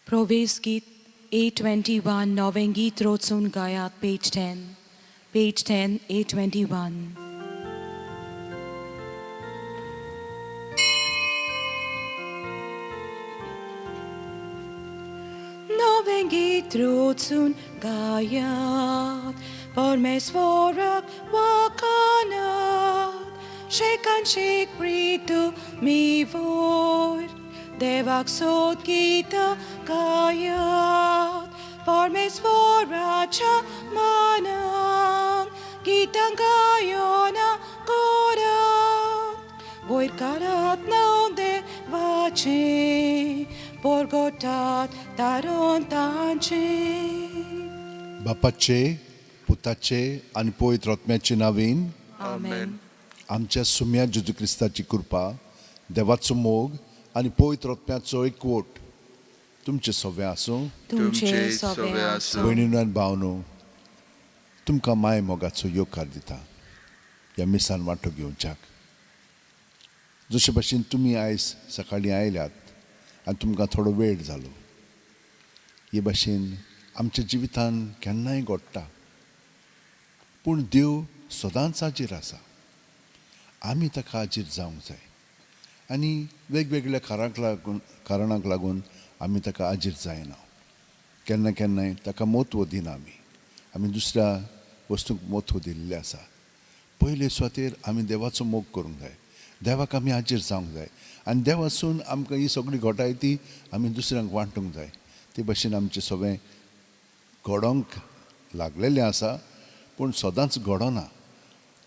प्रवेश गीत A21 नवें गीत रचून गायात पेज 10, पेज 10 A21. नवें गीत रचून गायात परमेश्वराक वाखाणात शेकान शेक प्रीत तुमी वयर देवाक सोद गीतां गायात परमेश्वराच्या मानान गीतां गायना करात वयर करात नांव देवाचें परगटात तारण तांचें. बापाचे, पुताचे आनी पवित्र आत्म्याचे नांवान. आमेन. आमच्या सुम्या जेजू क्रिस्ताची कृपा, देवाचो मोग आनी पवित्र आत्म्याचो एकवट तुमचें सगळें आसूं. तुमचे सगळे आसूं. भयणीनो आनी भावनो, तुमकां माय मोगाचो येवकार दिता ह्या मिसान वांटो घेवच्याक. जशे भाशेन तुमी आयज सकाळीं आयल्यात आनी तुमकां थोडो वेळ जालो, हे भाशेन आमच्या जिवितान केन्नाय घडटा, पूण देव सदांच हाजीर आसा. आमी ताका हाजीर जावंक जाय आनी वेगवेगळ्या कारणाक लागून आमी ताका हाजीर जायना. केन्ना केन्नाय ताका म्हत्व दिना आमी. आमी दुसऱ्या वस्तूंक म्हत्व दिल्लें आसा. पयले सुवातेर आमी देवाचो मोग करूंक जाय, देवाक आमी हाजीर जावंक जाय आनी देवासून आमकां ही सगळी घोटाय ती आमी दुसऱ्यांक वांटूंक जाय. ते भाशेन आमचें सगळें घडोवंक लागलेलें आसा, पूण सदांच घडना.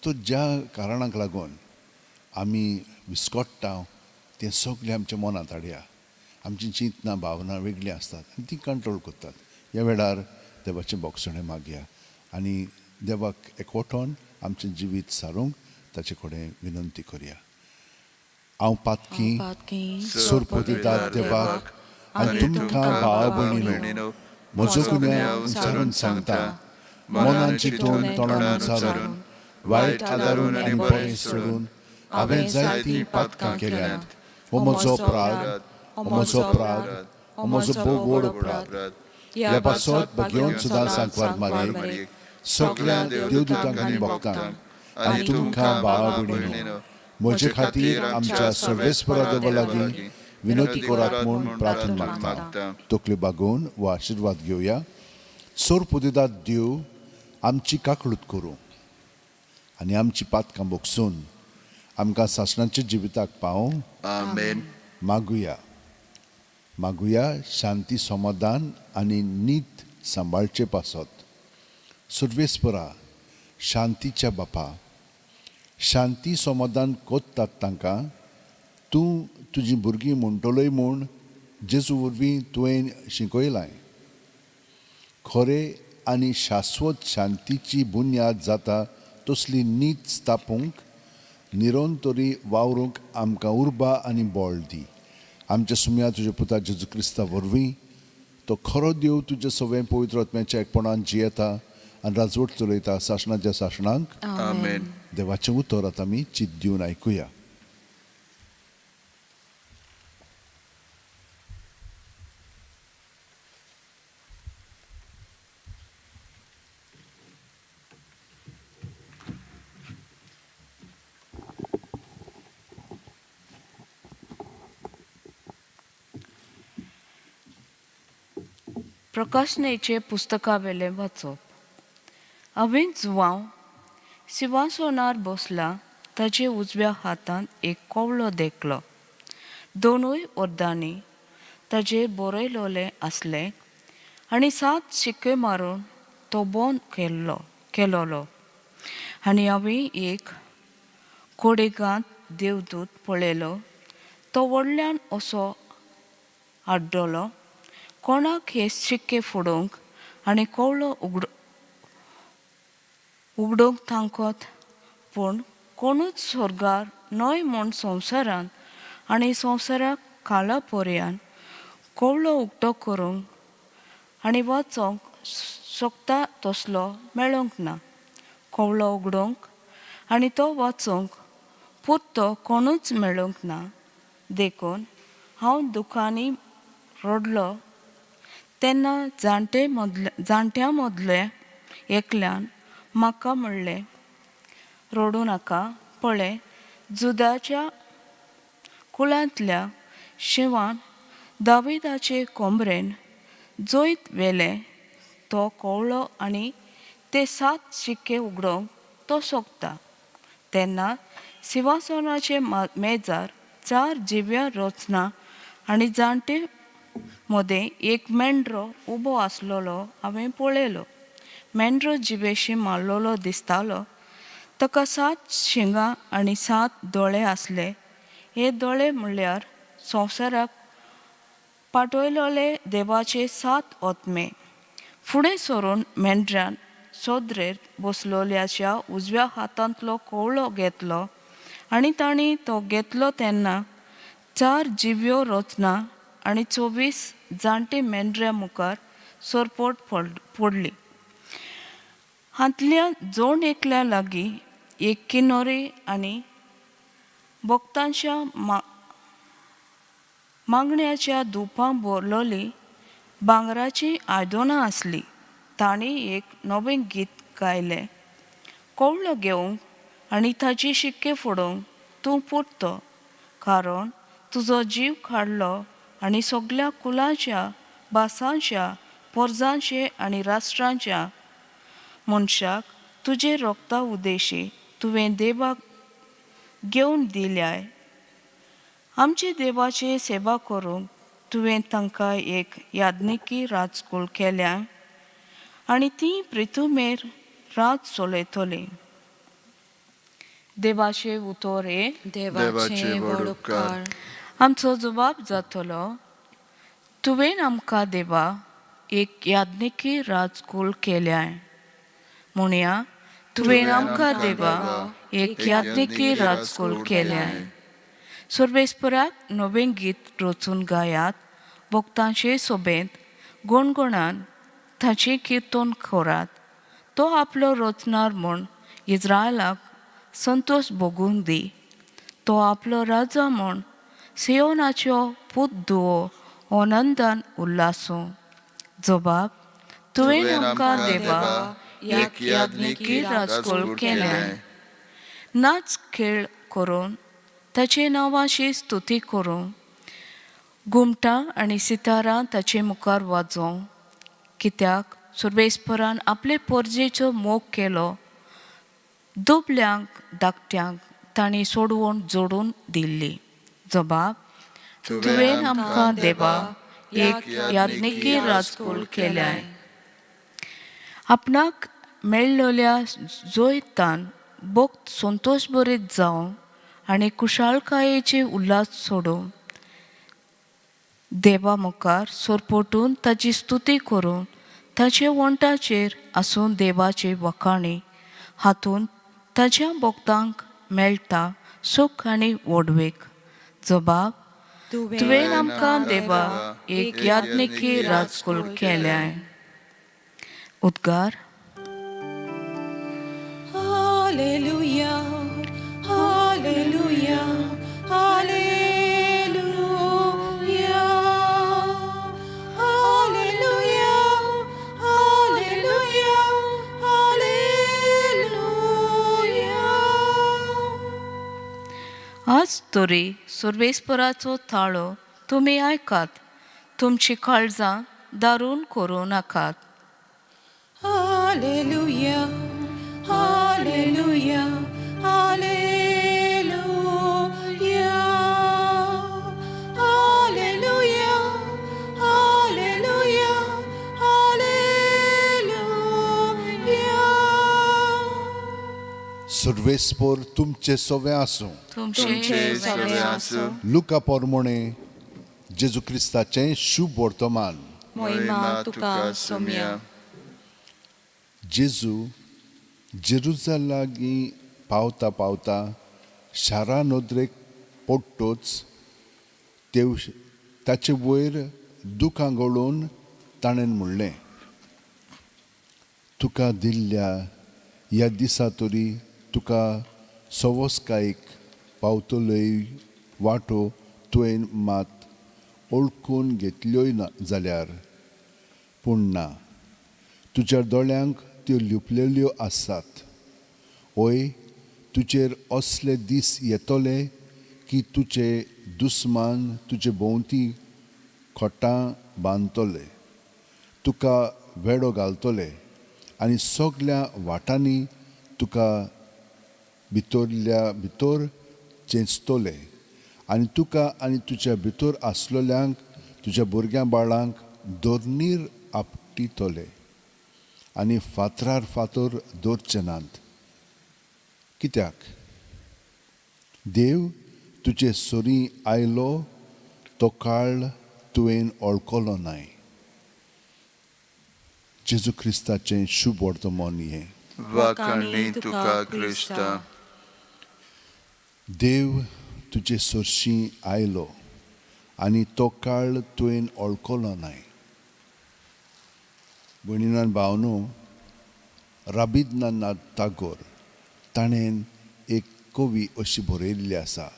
तो ज्या कारणाक लागून आमी विस्कट्टा तें सगळें आमच्या मनांत हाडया. आमची चिंतनां भावनां वेगळीं आसतात आनी ती कंट्रोल करतात. ह्या वेळार देवाचें बोगसणें मागया आनी देवाक एकवटोन आमचें जिवीत सारूंक ताचे कडेन विनंती करया. हांव पातकी पातकी सोरपोदिदार देवाक आनी तुमकां भाव भयणीनो म्हजो गुन्यांव उच्चारून सांगता. मनान चिंतून, तोंडान उच्चारून, वायट आदारून आनी बरें सोडून हांवें जायतीं पातकां केल्यांत. हो म्हजो अपराध, हो म्हजो अपराध, हो म्हजो भोव व्हड अपराध. ह्या पासत भगेवन सुद्दां सांकवार मारयेक, सगळ्या देवदूतांक आनी भक्तांक आनी तुमकां भावा भयणीनो म्हजे खातीर आमच्या सर्वेस्परा देवा लागीं विनंती करात म्हूण प्रार्थना मागता. तकल्यो बागोवन वा आशिर्वाद घेवया. सोरपुदिदात देव आमची काकळूत करूं आनी आमची पातकां बोगसून आमकां सासणाच्या जिविताक पावोवं. आमेन. मागुया, मागुया शांती, समाधान आनी नीत सांबाळचे पासत. सर्वेस्परा, शांतीच्या बापा, शांती समाधान कोत्तात तांकां तूं तुजीं भुरगीं म्हणटलोय म्हूण जेजू वरवीं तुवें शिकयलां. खरे आनी शाश्वत शांतीची बुन्याद जाता तसली नीत स्थापूंक निरंतरी वावरूंक आमकां उर्बा आनी बळ दी. आमच्या सुम्या तुज्या पुता जेजू क्रिस्ता वरवीं, तो खरो देव, तुज्या सगळें पवित्र आत्म्याच्या एकपणान जियेता आनी राजवट चलयता सासणाच्या सासणांक. आमेन. देवाचें उतर आतां आमी चित दिवन आयकुया. प्रकाशनेचे पुस्तकावेलें वाचप. हांवें जुवांव सिंवासनार बसला ताचे उजव्या हातांत एक कोवळो देखलो. दोनूय अर्दांनी ताजेर बरयलोलें आसलें आनी सात शिक्के मारून तो बंद केलोलो. आनी हांवें एक कोडेगांत देवदूत पळयलो, तो व्हडल्यान असो आड्डलो, कोणाक हे शिक्के फोडूंक आनी कोवळो उगडूंक तांकत? पूण कोणूच स्वर्गार न्हय म्हूण संवसारांत आनी संवसाराक काला पर्यान कोवळो उक्तो करूंक आनी वाचोंक शकता तसलो मेळोंक ना. कोवळो उगडूंक आनी तो वाचोंक पुरतो कोणूच मेळोंक ना. देखून हांव दुखांनी रडलो तेन्ना जाणटे मदले जाणट्यां मदले एकल्यान म्हाका म्हणलें, रडूं नाका, पळय जुदाच्या कुळांतल्या शिंवान दाविदाचे कोमरेन जैत व्हेलें. तो कवळो आनी ते सात शिक्के उगडोवंक तो सोदता. तेन्ना सिंवासनाचे मेजार चार जिव्या रचना आनी जाणटे मदें एक मेंढरो उबो आसलेलो हांवें पळयलो. मेंढरो जिवेशी मारलेलो दिसतालो. ताका सात शिंगां आनी सात दोळे आसले. हे दोळे म्हणल्यार संवसाराक पाठयलेले देवाचे सात आत्मे. फुडें सरून मेंढऱ्यान सोदरेर बसलोल्याच्या उजव्या हातांतलो कवळो घेतलो आनी तांणी तो घेतलो तेन्ना चार जिव्यो रचना आनी 24 जाणटी मेंढऱ्या मुखार सरपट पडली. हांतल्या जण एकल्या लागीं एक किनोरी आनी भक्तांच्या मागण्याच्या धुपां भरलोली भांगराचीं आयदनां आसलीं. तांणी एक नवें गीत गायलें, कवळो घेवंक आनी ताची शिक्के फोडूंक तूं पुरतो, कारण तुजो जीव काडलो आनी सगल्या कुलांच्या, भासांच्या, पोरजांचे आनी राष्ट्रांच्या मनशाक तुजे रोगता उद्देशी तुवें देवाक घेवन दिल्याय. आमचे देवाची सेवा करूंक तुवें तांकां एक याज्ञिकी राजकूळ केल्या आनी ती प्रितुमेर रात चलयतली. देवाचे उतर हे. देवाचे व्हड उपकार. आमचो जबाब जातलो, तुवें आमकां देवा एक याज्ञिकी राजकूळ केल्याय. म्हणया, तुवें आमकां देवा एक याज्ञिकी राजकूळ केल्याय. सर्वेस्पराक नवें गीत रचून गायात, भक्तांचे सोबेंत गणगणान ताचें किर्तन करात. तो आपलो रचणार म्हूण इज्रायलाक संतोश भोगूंक दी. तो आपलो राजा म्हूण सियोनाच्यो पूत धुवो आनंदान उल्लासूं. जबाब, तुवें आमकां देवा एक याज्ञिकी राजकूळ केलें. नाच खेळ करून ताचे नांवाची स्तुती करूं, घुमटां आनी सितारां ताचे मुखार वाजोवं. कित्याक सर्वेस्परान आपले पोरजेचो मोग केलो, दुबल्यांक धाकट्यांक तांणी सोडवण जोडून दिल्ली. जबाब, तुवें आमकां देवा एक याज्ञिकी राजकूळ केल्याय. आपणाक मेळ्ळोल्या जैतान भक्त संतोश बरीत जावं आनी कुशाळकायेचे उल्हास सोडूं. देवा मुखार सरपटून ताची स्तुती करून ताचे वण्टाचेर आसून देवाचे वखाणी हातूंत ताच्या भक्तांक मेळटा सूख आनी व्हडवीक. जबाब, तुवें आमकां देवा एक याज्ञिकी राजकूळ केल्याय. उद्गार. Hallelujah, hallelujah, hallelujah, hallelujah, hallelujah, hallelujah. आज तरी सर्वेस्पराचो ताळो तुमी आयकात, तुमची काळजां दारून करूं नाकात. Hallelujah, hallelujah, hallelujah, hallelujah, hallelujah, hallelujah. सर्वेस्पोर तुमचे सोवे आसूं. तुमचे सगळे आसूं. लुका पोरमोणे जेजू क्रिस्ताचें शुभ वर्तमान. मोहिमा तुका सोम्या. जेजू जेरुजा लागीं पावता पावता शारा नदरेक पडटोच तेव ताचे वयर दुकां गळोवन ताणें म्हणलें, तुका दिल्ल्या ह्या दिसा तरी तुका सवस्कायेक पावतलोय वांटो तुवें मात ओळखून घेतल्योय ना जाल्यार पूण ना, तुज्या दोळ्यांक त्यो लिपलेल्यो आसात. ओय, तुजेर असले दीस येतले की तुजे दुस्मान तुजे भोंवती खोटां बांदतले, तुका वेडो घालतले आनी सगल्या वाटांनी तुका भितरल्या भितर चेंचतले आनी तुका आनी तुज्या भितर आसलेल्यांक, तुज्या भुरग्यां बाळांक धरणीर आपटितले आनी फातरार फातर दवरचे नात. कित्याक देव तुजे सरी आयलो तो काळ तुवें वळखलो नाय. जेजू क्रिस्ताचें शुभ वर्तमान हें. वाखाणी तुका क्रिस्ता. देव तुजे सरशीं आयलो आनी तो काळ तुवें वळखलो नाय. भयणीन भावनो, रबिंद्रनाथ टागोर ताणें एक कवी अशी बरयल्ली आसा,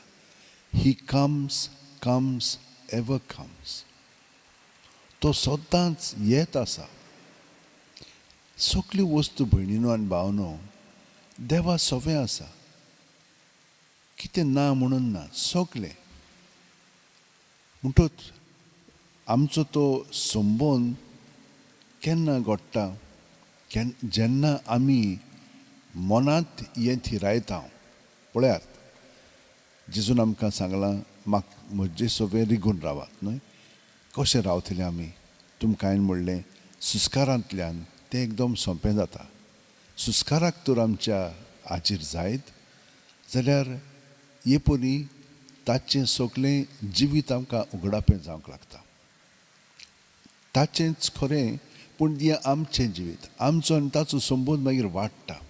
He comes, comes, ever comes. तो सदांच येत आसा. सगल्यो वस्तू, भयणीनो आनी भावनो, देवा सवें आसा. कितें ना म्हणून ना, सगलें. म्हणटच आमचो तो संबंद केन्ना घडटा? जेन्ना आमी मनांत हें थिरायता. पळयात, जेजून आमकां सांगलां, म्हाका म्हजे सवें रिगून रावात न्हय. कशें रावतलें आमी? तुमकां हांवें म्हणलें, सुस्कारांतल्यान तें एकदम सोंपें जाता. सुस्काराक तर आमच्या हाजेर जायत जाल्यार हे परी ताचें सगलें जिवीत आमकां उगडापें जावंक लागता. ताचेंच खरें, पूण हें आमचें जिवीत, आमचो आनी ताचो संबंद मागीर वाडटा.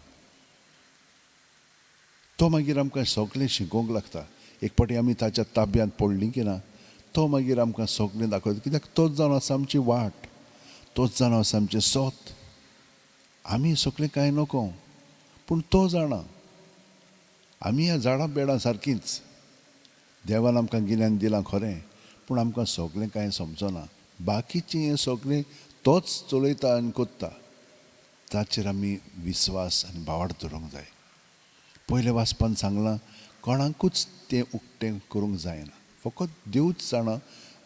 तो मागीर आमकां सगळें शिकोवंक लागता. एक फावटी आमी ताच्या ताब्यांत पडलीं की ना, तो मागीर आमकां सगळें दाखयता. कित्याक तोच जावन आसा आमची वाट, तोच जावन आसा आमचें सोत. आमी सगळें कांय नको, पूण तो जाणा. आमी ह्या झाडां पेडां सारकींच. देवान आमकां गिन्यान दिलां खरें, पूण आमकां सगळें कांय समजना. बाकीचें हें सगळें तोच चलयता आनी कोत्ता. ताचेर आमी विस्वास आनी भावार्थ दवरूंक जाय. पयल्या वाचपान सांगलां, कोणाकूच तें उक्तें करूंक जायना, फकत देवूच जाणा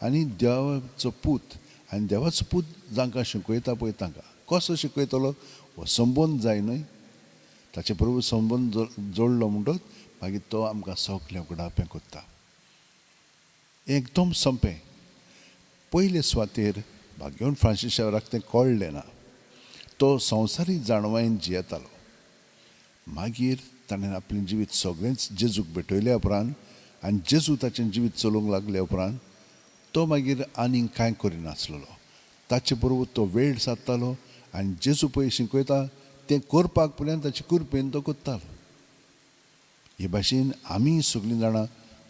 आनी देवाचो पूत. आनी देवाचो पूत जांकां शिकयता पळय तांकां कसो शिकयतलो? हो संबंद जाय न्हय. ताचे बरोबर संबंद जोडलो म्हणटच मागीर तो आमकां सगळें उगडापें कोत्ता, एकदम सोंपें. पयले सुवातेर भाग्यवंत फ्रांसीस शावराक तें कळ्ळें ना. तो संवसारीक जाणवायेन जियेतालो. मागीर ताणें आपलें जिवीत सगळेंच जेजूक भेटयल्या उपरांत आनी जेजू ताचें जिवीत चलोवंक लागल्या उपरांत तो मागीर आनीक कांय करिनासलेलो. ताचे बरोबर तो वेळ सादतालो आनी जेजू पळय शिकयता तें करपाक पर्यंत ताचे कृपेन तो करतालो. हे भाशेन आमी सगळीं जाणां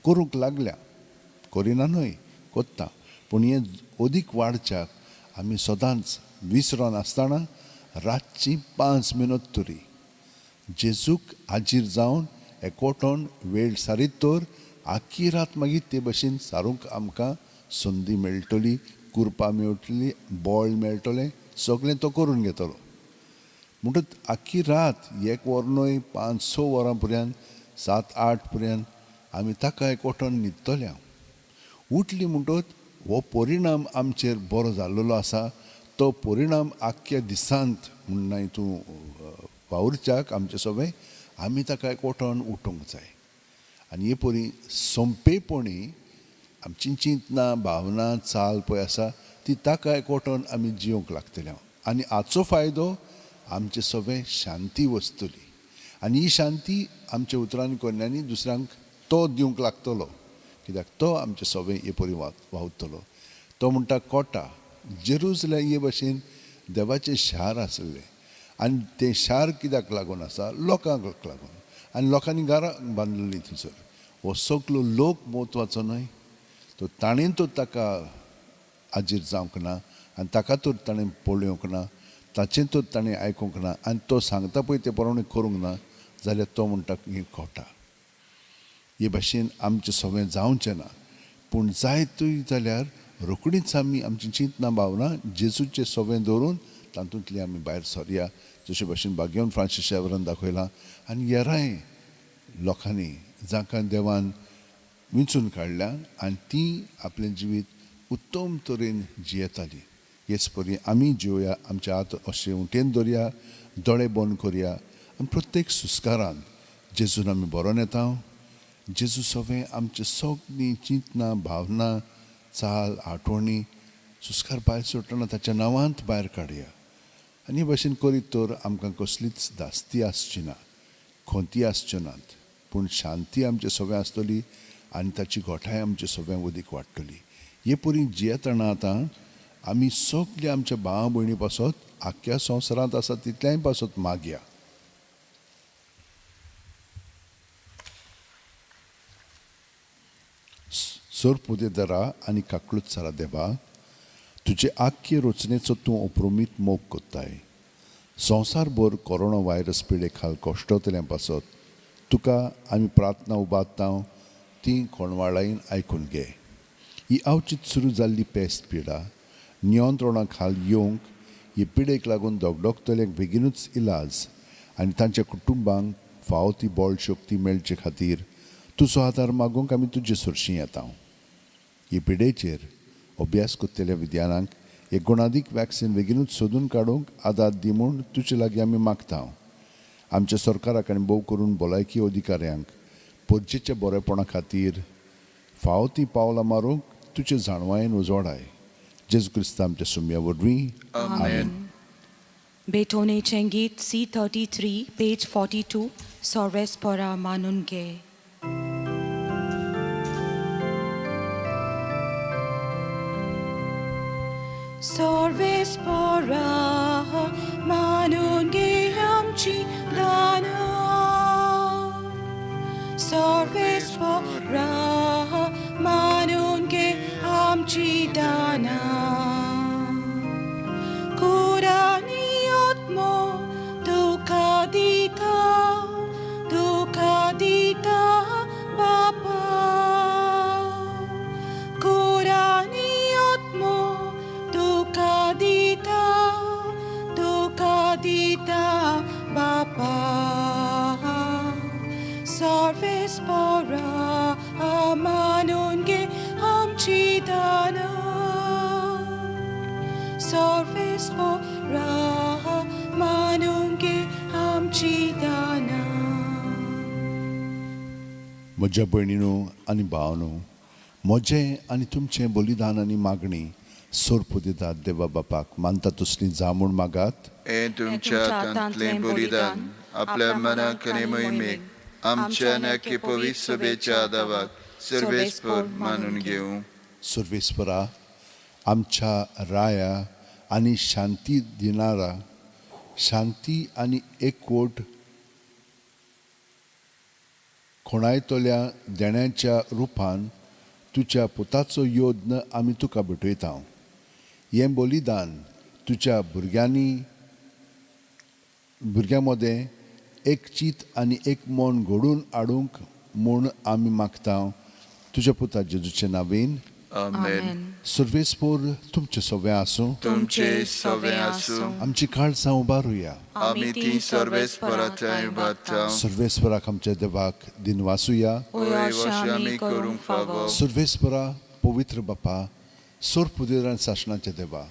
करूंक लागल्या, करिना न्हय, कोत्ता, पूण हें अदीक वाडच्याक आमी सदांच विसरोन आसतना रातची 5 मिनट तरी जेजूक हाजीर जावन एकवटोन वेळ सारीत तर आख्खी रात मागीर ते भशेन सारूंक आमकां संदी मेळटली, कुरपा मेळटली, बळ मेळटलें, सगळें तो करून घेतलो. म्हणटच आख्खी रात 1 वर न्हय, 5-6 वरां पर्यंत, 7-8 पर्यंत आमी ताका एकवटोन न्हिदतले. उठली म्हणटच हो परिणाम आमचेर बरो जाल्लो आसा. तो परिणाम आख्ख्या दिसांत म्हण तूं वावुरच्याक आमचे सगळें आमी ताका एकवटोन उठूंक जाय. आनी हे परी सोंपेपणी आमची चिंतना, भावना, चाल पळय आसा ती ताका एकवटोन आमी जिवंक लागतले. आनी हाचो फायदो आमचे सगळें शांती वसतली. आनी ही शांती आमच्या उतरांनी कोन्यांनी दुसऱ्यांक तो दिवंक लागतलो. कित्याक तो आमचे सगळें हे परी वावुरतलो. तो म्हणटा कोटा जेरुजलेम हे भशेन देवाचें शार आसलें. आनी तें शार कित्याक लागून आसा? लोकांक लागून. आनी लोकांनी घरां बांदलेलीं थंयसर. हो सगलो लोक म्हत्वाचो न्हय, तो ताणें तो ताका हाजीर जावंक ना आनी ताका तर ताणें पळोवंक ना, ताचें तर ताणें आयकूंक ना आनी तो सांगता पळय तें प्रमाणें करूंक ना जाल्यार तो म्हणटा ही कोटा. हे भाशेन आमचें सगळें जावचें ना, पूण जायतूय जाल्यार रोखडीच आमी आमची चिंतना भावना जेजूचे सोवें दवरून तातूंतली आमी भायर सरया, जशे भशेन भाग्यवन फ्रांसीस शेवरान दाखयलां आनी हेरांय लोकांनी जांकां देवान विंचून काडल्या आनी ती आपलें जिवीत उत्तम तरेन जियेताली. हेच परी आमी जिवया, आमच्या हात अशें उटेन दवरया, दोळे बंद करया आनी प्रत्येक सुस्कारान जेजून आमी बरोवन येता. जेजू सगळें आमचे सगळीं चिंतना, भावना, चाल, आठवणी सुस्कार भायर सोडटना ताच्या नांवांत भायर काडया. आनी हे भाशेन करीत तर आमकां कसलीच धास्ती आसची ना, खंती आसच्यो नात, पूण शांती आमचे सगळें आसतली आनी ताची घोठाय आमचे सगळें उदीक वाडटली. हे परी जियेतना आतां आमी सगळे आमच्या भावा भयणी पासत आख्ख्या संवसारांत आसा तितल्याय पासत मागया. सोरपुदेदरा आनी काकळूत देवा, तुजे आख्खे रचनेचो तूं अप्रोमीत मोग कोत्ताय. संवसारभर कोरोना व्हायरस पिडे खाल कश्टतल्या पासत तुका आमी प्रार्थना उबारता, ती कोणवाळायन आयकून घे. ही आवचीत सुरू जाल्ली पेस्ट पिडा नियंत्रणा खाल येवंक ही पिडेक लागून दगदगतल्यांक बेगीनूच इलाज आनी तांच्या कुटुंबांक फावो ती बळ शक्ती मेळचे खातीर तुजो आदार मागूंक आमी तुजे सरशीं येता. ही पिडेचेर अभ्यास करतल्या विद्यानांक एक गुणादीक वॅक्सिन बेगीनूच सोदून काडूंक आदार दी म्हूण तुजे लागीं आमी मागता. आमच्या सरकाराक आनी भोव करून भलायकी अधिकाऱ्यांक परजेच्या बरेपणा खातीर फावो तीं पावलां मारूंक तुजे जाणवायेन उजवाडाय. जेजू क्रिस्ता आमच्या सुम्या वरवीं, आमेन. बेटोनेचें गीत C33 page 42, सोर्वेस्पोरा मानून घे. Sorvespora मानून घे आमची दानां. Sorvespora मानून घे आमची दानां. कुरानी आत्मो तुका दिता, तुका दिता बापा. कुरानी आत्मो तुका दिता, तुका दिता बापा. Sorvespora मानून घे आमची दानां. Sorvespora मानून घे आमची दानां. म्हज्या भयणीनो आनी भावनो, म्हजें आनी तुमचें बलिदान आनी मागणी सोरपू दितात देवा बापाक मानता तसली जामूण मागात. हें तुमच्या हातांतलें बलिदान आपल्या मनाक आनी मोहिमेक आमच्या आनी पवित्र सभेच्या आदावाक सर्वेस्पर मानून घेवं. सर्वेस्परा, आमच्या राया आनी शांती दिणारा, शांती आनी एकवट खोणायतल्या देण्याच्या रुपान तुज्या पुताचो योद्न आमी तुका भेटयता. हें बलिदान तुज्या भुरग्यां मदें एक चीत आनी एक मन घडोवन हाडूंक म्हूण आमी मागता, तुज्या पुता जेजूचे नांवेन. आमेन. सर्वेस्पोर तुमचें सगळें आसूं. तुमचे सगळें आसूं. आमची काळजां उबारुया. आमी ती सर्वेस्पराच्या उबारता. सर्वेस्पराक आमच्या देवाक दिनवासुया. होय, अशें आमी करूंक फावो. सर्वेस्परा, पवित्र बापा, सर्व पुदेरान सासणाच्या देवा,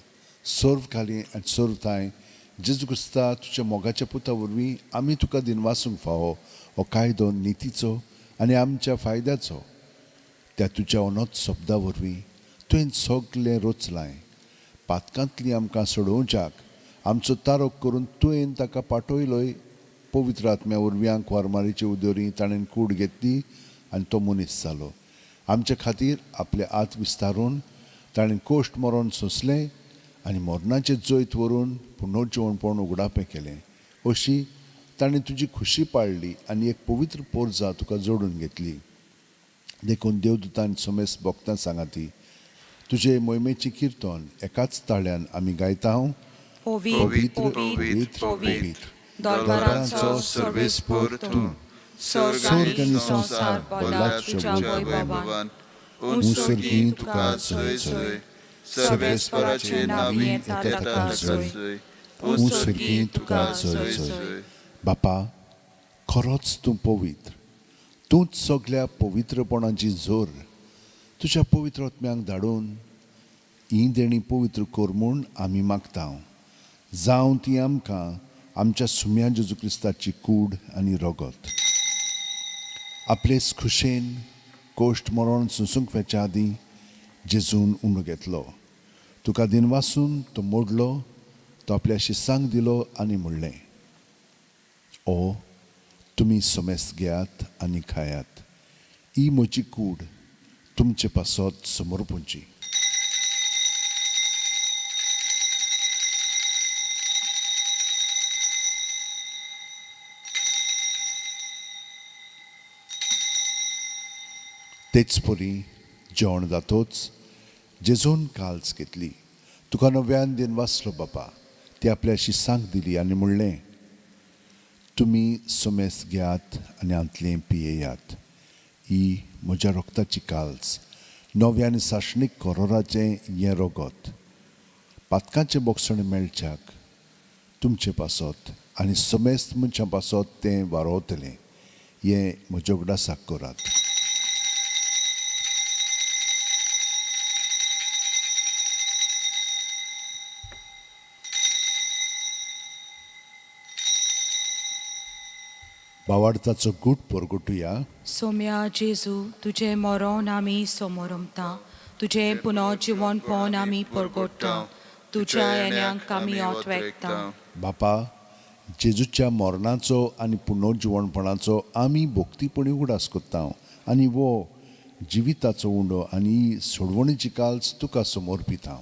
सर्व खाली आनी सर्व थांय जेजू क्रिस्ता तुज्या मोगाच्या पुता वरवीं आमी तुका दिनवासूंक फावो. हो कायदो नितीचो आनी आमच्या फायद्याचो. त्या तुज्या अनोत शब्दा वरवीं तुवें सगलें रचलां. पातकांतली आमकां सोडोवच्याक आमचो तारोक करून तुवें ताका पाठयलोय. पवित्र आत्म्या वरवीं आंकवारमारीचे उदोरी ताणें कूड घेतली आनी तो मनीस जालो. आमचे खातीर आपले हात विस्तारून ताणें कोश्ट मरोन सोंसलें आनी मरणाचें जैत व्हरून पुनर्जिवणपण उगडापें केलें. अशी ताणें तुजी खुशी पाळ्ळी आनी एक पवित्र पोरजा तुका जोडून घेतली. देखून देवदूतान समेस भक्तां सांगाती तुजे मोहिमेची किर्तन एकाच ताळ्यान आमी गायता. पवित्र, पवित्र, पवित्र, पवित्र, पवित्र, दरबारांचो सर्वेस्पोर तूं, स्वर्ग आनी संवसार भरला तुज्या वैभवान, उत्सर्गी तुका जय जय. सर्वेस्पराचे नांवी येता ताका जय, ऊं स्वर्गीं तुका जय जय. बापा, खरोच तूं पवित्र, तूंच सगल्या पवित्रपणाची जोर. तुज्या पवित्र आत्म्यांक धाडून ही देणी पवित्र कर म्हूण आमी मागता, जावं ती आमकां आमच्या सुम्या जेजू क्रिस्ताची कूड आनी रगत. आपलेच खुशेन कोश्ट मरण सोंसूंक वेच्या आदीं जेजून उंडो घेतलो, तुका दिनवासून तो मोडलो, तो आपल्या शिसांक दिलो आनी म्हणलें, ओ तुमी समेस्त घेयात आनी खायात, ही म्हजी कूड तुमचे पासत समर्पूंची. तेच परी जेवण जातोच जेजून काल्स घेतली, तुका नव्यान दिन वाचलो बापा, ती आपल्या शिसांक दिली आनी म्हणलें, तुमी समेस्त घेयात आनी हांतलें पियेयात, ही म्हज्या रक्ताची काल्स, नव्या आनी सासणीक करोराचें हें रगत, पातकांचें बोगसण मेळच्याक तुमचे पासत आनी समेस्त मनशां पासत तें वारोवतलें, हें म्हज्या उगडासाक करात. बावाडताचो गूट परगटुया. सोम्या जेजू, तुजें मरण आमी समोरमता, तुजें पुनर्जिवनपण आमी परगट्टा, तुज्या येण्याक आमी ओतवेकता. बापा, जेजूच्या मरणाचो आनी पुनर्जिवणपणाचो आमी भक्तीपणी उगडास करता आनी वो जिविताचो उंडो आनी सोडवणीची काल्स तुका समर्पिता.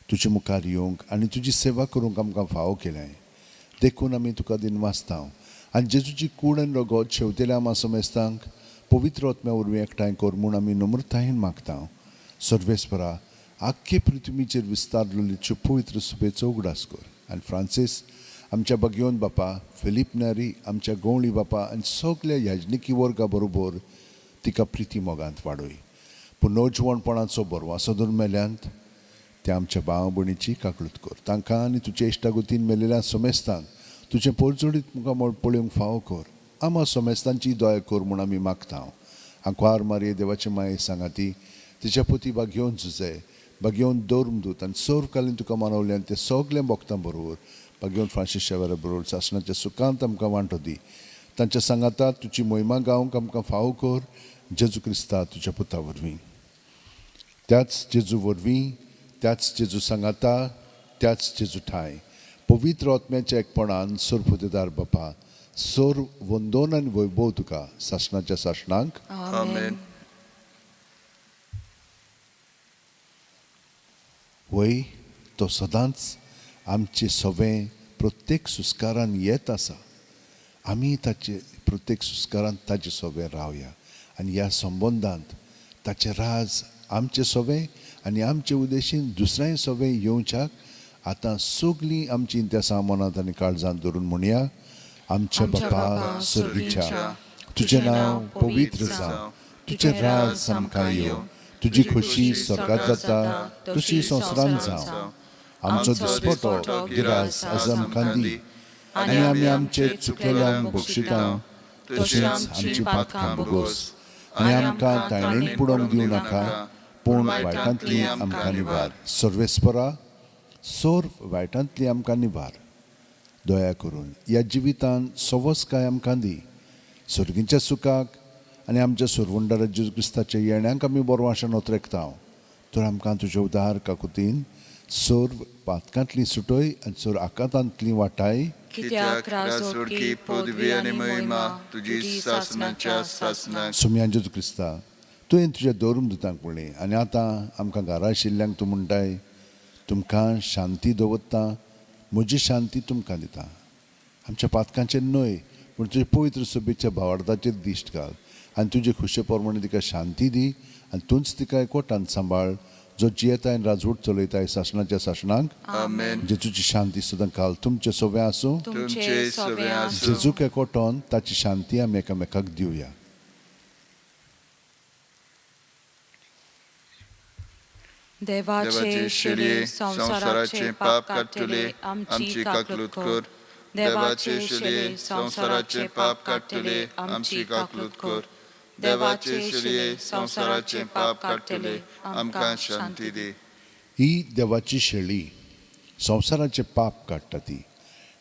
तुजे मुखार येवंक आनी तुजी सेवा करूंक आमकां फावो केलें, देखून आमी तुका दिनवासता आनी जेजूची कूड आनी रगत शेवतेल्या आमा समेस्तांक पवित्र आत्म्या वरवीं एकठांय कर म्हूण आमी नम्रतायेन मागता. सर्वेस्परा, आख्खे पृथ्वीचेर विस्तारलेली पवित्र सुबेचो उगडास कर आनी फ्रांसीस आमच्या बगयोन बापा, फिलीप नारी आमच्या गवळी बापा आनी सगल्या याजनिकी वर्गा बरोबर तिका प्रिती मोगांत वाडय. पूण नवजिवणपणाचो बरवासो धरून मेल्यांत त्या आमच्या भाव भयणीची काकळूत कर, तांकां आनी तुज्या इश्टागतीन मेलेल्या समेस्तांक तुजें पोरजोडीत मुखार पळोवंक फावो कर. आमा समेस्तांची दया कर म्हूण आमी मागता. आंकवार मारये देवाचे माये सांगाती तिच्या पोती बागेवन जुजे बागेवन दौर्मदूत आनी सर्वकालीन तुका मानवले आनी ते सगळें भोगतां बरोबर बागेवन फ्रांसीस शेवरा बरोबर सासणाच्या सुखांत आमकां वांटो दी. तांच्या सांगाता तुजी मोहिमा गावंक आमकां फावो कर, जेजू क्रिस्ता तुज्या पुता वरवीं. त्याच जेजू वरवीं, त्याच जेजू सांगाता, त्याच जेजू ठांय पवित्र आत्म्याच्या एकपणान सर्वपुदेदार बापा, सर्व वंदोन आनी वैभव तुका सासणाच्या सासणांक. आमेन. वय तो सदांच आमचे सवें प्रत्येक सुस्कारान येत आसा. आमी ताचे प्रत्येक सुस्कारान ताचे सवें रावया आनी ह्या संबंदांत ताचें राज आमचे सवें आनी आमचे उद्देशीन दुसऱ्याय सवें येवच्याक आतां सगळीं आमची त्या सामानांत आनी काळजांत धरून म्हणया, आमच्या बापा सर्गीच्या, तुजें नांव पवित्र जावं, तुजें राज आमकां येवं, तुजी खोशी स्वर्गात जाता तशी संवसारांत जावं. आमचो दिसपटो गिरास आज आमकां दी आनी आमी आमचे चुकलेल्यांक बक्षिता तशेंच आमची पातकां भोगोस आनी आमकां तायणेक पुडोवंक दिवं नाका, पूण वायटांतली आमकां निवार. सर्वेस्परा, सर्व वायटांतली आमकां निवार. दया करून ह्या जिवितान सवसकाय आमकां दी, सर्गींच्या सुखाक आनी आमच्या सुरवंडारा जेजू क्रिस्ताच्या येण्याक आमी बरो आशेन ओतरेकता. तर आमकां तुज्या उदार काकुतीन सर्व पातकांतली सुटय आनी सर्व आकांतांतली वाटाय. कित्याक राजवटकी पदवी आनी महिमा तुजी सासणाच्या सासणाक. सुम्या जेजू क्रिस्ता, तुवें तुज्या दवरून दुतांक म्हणलें आनी आतां आमकां घरा आशिल्ल्यांक तूं म्हणटाय, तुमकां शांती दवरता, म्हजी शांती तुमकां दिता. आमच्या पातकांचेर न्हय पूण तुजे पवित्र सभेच्या भावार्थाचेर दिश्ट घाल आनी तुजे खुशे प्रमाणे तिका शांती दी आनी तूंच तिका एकवटान सांबाळ, जो जियेताय आनी राजवट चलयताय सासणाच्या सासणाक. आमेन. जेजूची शांती सदां काल तुमचे सवें आसूं. तुमचे सवें आसूं. जेजूक एकवटोन ताची शांती आमी एकामेकाक दिवया. देवाचे शेळये संवसाराचें पाप काडटले आमची काकलूत कर. देवाचे शेळये संवसाराचें पाप काडटले आमची काकलूत कर. देवाचे शेळये संवसाराचें पाप काडटले आमकां शांती दी. ही देवाची शेळी संवसाराचें पाप काडटा. ती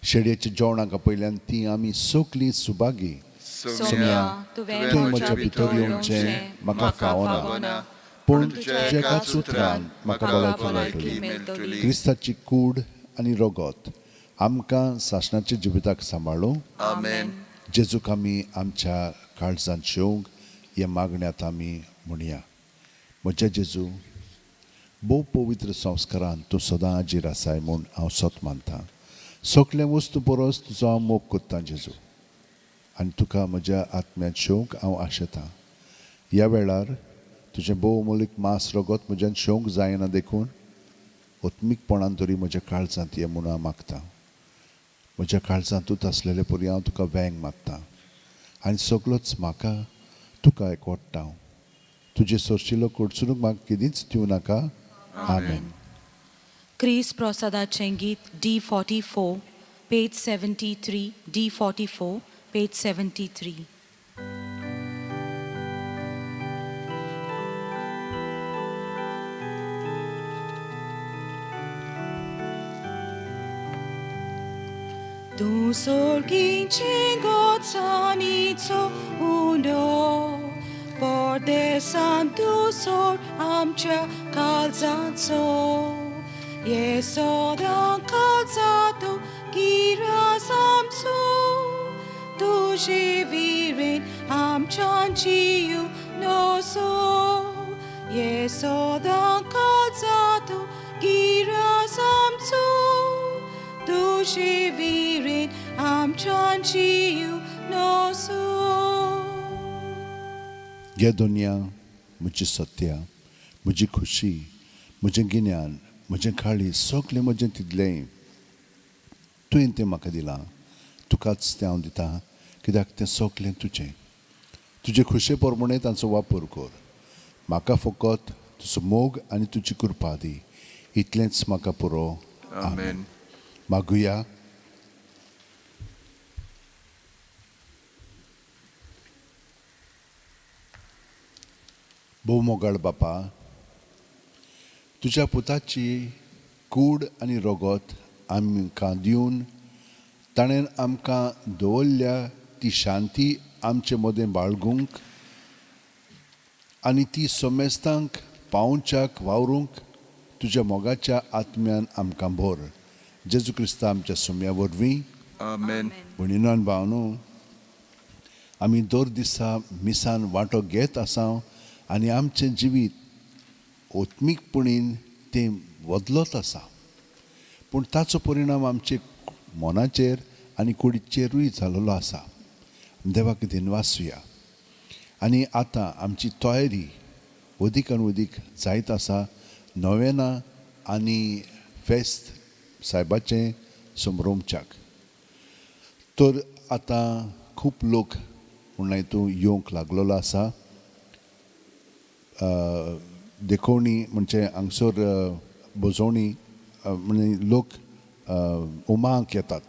शेळयेच्या जेवणाक आपयल्यान ती आमी सगलीं सुभागी. सोम्या, तुवें तूं म्हज्या भितर येवचें म्हाका फावना, पूण तुज्या एकाच उतरान म्हाका भलायकी मेळटली. क्रिस्ताची कूड आनी रगत आमकां सासणाच्या जिविताक सांबाळूं. आमेन. जेजूक आमी आमच्या काळजांत शेवंक हे मागण्यांत आमी म्हणया. म्हज्या जेजू, भोव पवित्र संस्कारान तूं सदां हाजीर आसाय म्हूण हांव सत मानतां. सगल्या वस्तू परस तुजो हांव मोग करतां जेजू, आनी तुका म्हज्या आत्म्यांत शेवंक हांव आशेतां. ह्या वेळार तुजें भोव अमोलीक मांस रगत म्हज्यान शेवंक जायना, देखून आत्मीकपणान तरी म्हज्या काळजांत ये म्हूण हांव मागतां. म्हज्या काळजांतूच आसलेले परी हांव तुका वेंग मागतां आनी सगलोच म्हाका तुका एकवटता. तुजे सोरशिलो कडसुनूक म्हाका केदींच दिवं नाका. आमेन. क्रिस प्रसादाचें गीत D44, page 73, D44, page 73. Tu sorginche gozzanizzo uno, porde santu sor amcha calzanzo, Yesodan calzato gira samso, tu virin amchanchiu no so, Yesodan calzato gira samso, tu virin amchanchiu no so. घे दुनिया म्हजी सत्या, म्हजी खुशी, म्हजें गिन्यान, म्हजें काळीज, सगलें म्हजें तितलें तुवें तें म्हाका दिलां. तुकाच तें हांव दितां, कित्याक तें सगलें तुजें. तुजे खुशे प्रमाणे तांचो वापर कर. म्हाका फकत तुजो मोग आनी तुजी कृपा दी, इतलेंच म्हाका पुरो. आमेन. मागुया. भोव मोगाळ बापा, तुज्या पुताची कूड आनी रगत आमकां दिवन ताणें आमकां दवरल्या ती शांती आमचे मदें बाळगूंक आनी ती समेस्तांक पावोवच्याक वावरूंक तुज्या मोगाच्या आत्म्यान आमकां भर. जेजू क्रिस्ता आमच्या सुम्या वरवीं. आमेन. भयणीनो भावनो, आमी दर दिसा मिसान वांटो घेत आसा आनी आमचें जिवीत आत्मीकपणीन तें बदलत आसा, पूण ताचो परिणाम आमचे मनाचेर आनी कुडीचेरूय जाल्लो आसा. देवाक दिनवासुया. आनी आतां आमची तयारी अदीक आनी अदीक जायत आसा नोवेना आनी फेस्त सायबाचें समरोमच्याक. तर आतां खूब लोक म्हणल्यार तूं येवंक लागलेलो आसा. देखोवणी म्हणजे हांगसर भोजवणी म्हणजे लोक उमांक येतात,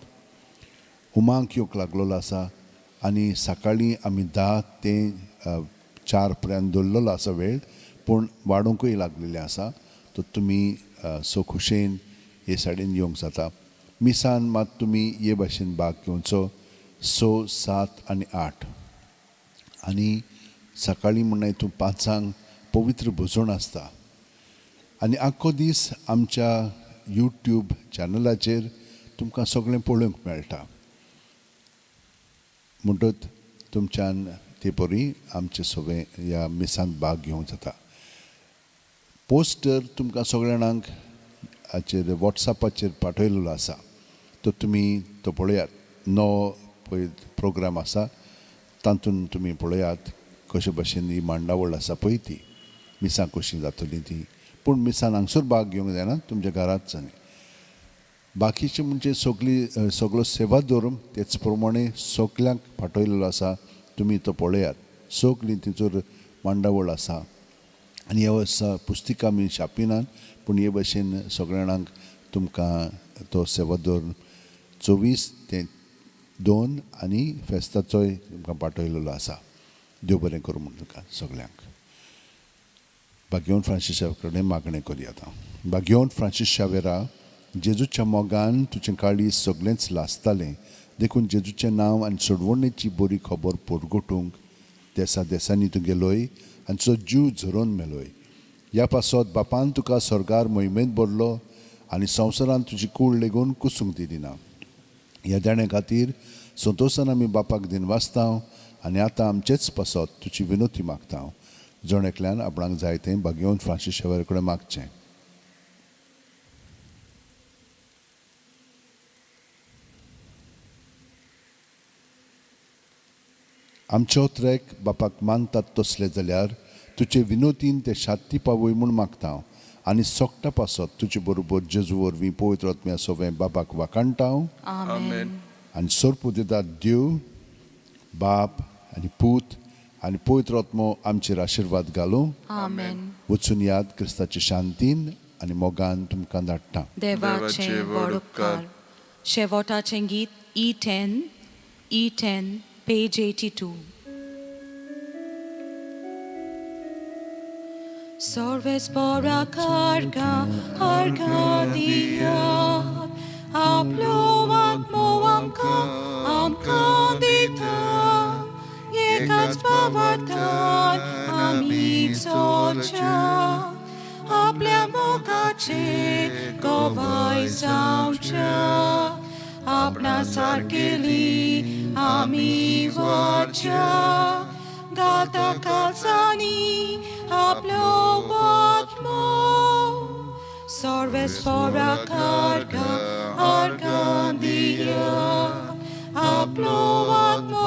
उमांक येवंक लागलेलो आसा. आनी सकाळीं आमी 10 ते 4 पर्यंत दवरलेलो आसा वेळ, पूण वाडोवंकूय लागलेलें आसा. तर तुमी सो खुशेन हे सायडीन येवंक जाता. मिसान मात तुमी हे भाशेन भाग घेवचो 6, 7 आनी 8. आनी सकाळीं म्हणल्यार तूं 5 पवित्र भोजन आसता. आनी आख्खो दीस आमच्या यूट्यूब चॅनलाचेर तुमकां सगळें पळोवंक मेळटा. म्हणटच तुमच्यान ते परी आमचे सगळें ह्या मिसांत भाग घेवंक जाता. पोस्टर तुमकां सगळ्या जाणांक हाचेर वॉट्सॅपाचेर पाठयलेलो आसा, तो तुमी तो पळयात. 9 पळय प्रोग्राम आसा, तातूंत तुमी पळयात कशे भशेन ही मांडावळ आसा पळय ती मिसां कशीं जातलीं ती. पूण मिसान हांगसर भाग घेवंक जायना, तुमच्या घरांत जाय. बाकीचे म्हणजे सगळी सगळो सेवा धर्म तेच प्रमाणे सगल्यांक पाठयलेलो आसा, तुमी तो पळयात. सगळीं तिचोर मांडावळ आसा. आनी ह्या वर्सा पुस्तिका आमी छापिनात, पूण हे भशेन सगळ्या जाणांक तुमकां तो सेवादोर 24 ते 2 आनी फेस्ताचोय तुमकां पाठयलेलो आसा. देव बरें करूं म्हूण तुमकां सगल्यांक. भाग्यवंत फ्रांसीस कडेन मागणें करुया आतां. भाग्यवंत फ्रांसीस शावेरा, जेजूच्या मोगान तुजें काळीज सगळेंच लासतालें, देखून जेजूचें नांव आनी सोडवणेची बरी खबर पोरगोटूंक देसा देसांनी तूं गेलोय आनी तुजो जीव झरोवन मेलोय. ह्या पासत बापान तुका स्वर्गार मोहिमेंत भरलो आनी संवसारांत तुजी कूड लेगून कुसूंक दिली ना. ह्या देण्या खातीर संतोशान आमी बापाक दिनवासता आनी आतां आमचेच पासत तुजी विनोती मागता. जण एकल्यान आपणाक जाय तें भाग्यवंत फ्रांसीस शावेरा कडेन मागचें. आमचो ट्रॅक बापाक मानतात तसले जाल्यार तुजे विनोतीन ते शांती पावय म्हूण मागता आनी सोकटा पासत तुजे बरोबर जेजू वरवीं पवित्र आत्म्या सोवें बापाक वाखाणटा. आमेन. आनी सोरपुदेदार देव बाप आनी पूत आनी पवित्र आत्मो आमचेर आशिर्वाद घालूं. आमेन. वचून याद क्रिस्ताचे शांतीन आनी मोगान तुमकां धाडटा. देवाचे व्हड उपकार. शेवटाचें गीत E10, E10, page 82. सर्वेस्परा कार्गा अर्घा दियात, आपलो आत्मो आमकां आमकां दिता, एकाच भावार्थान आमी चलच्या, आपल्या मोगाचे गवाय जावच्या, आपणा सारकेली आमी वच्या, घालता काळजांनी आपलो आत्मो. सर्वेस्परा कार्गा अर्घा दिया, आपलो आत्मो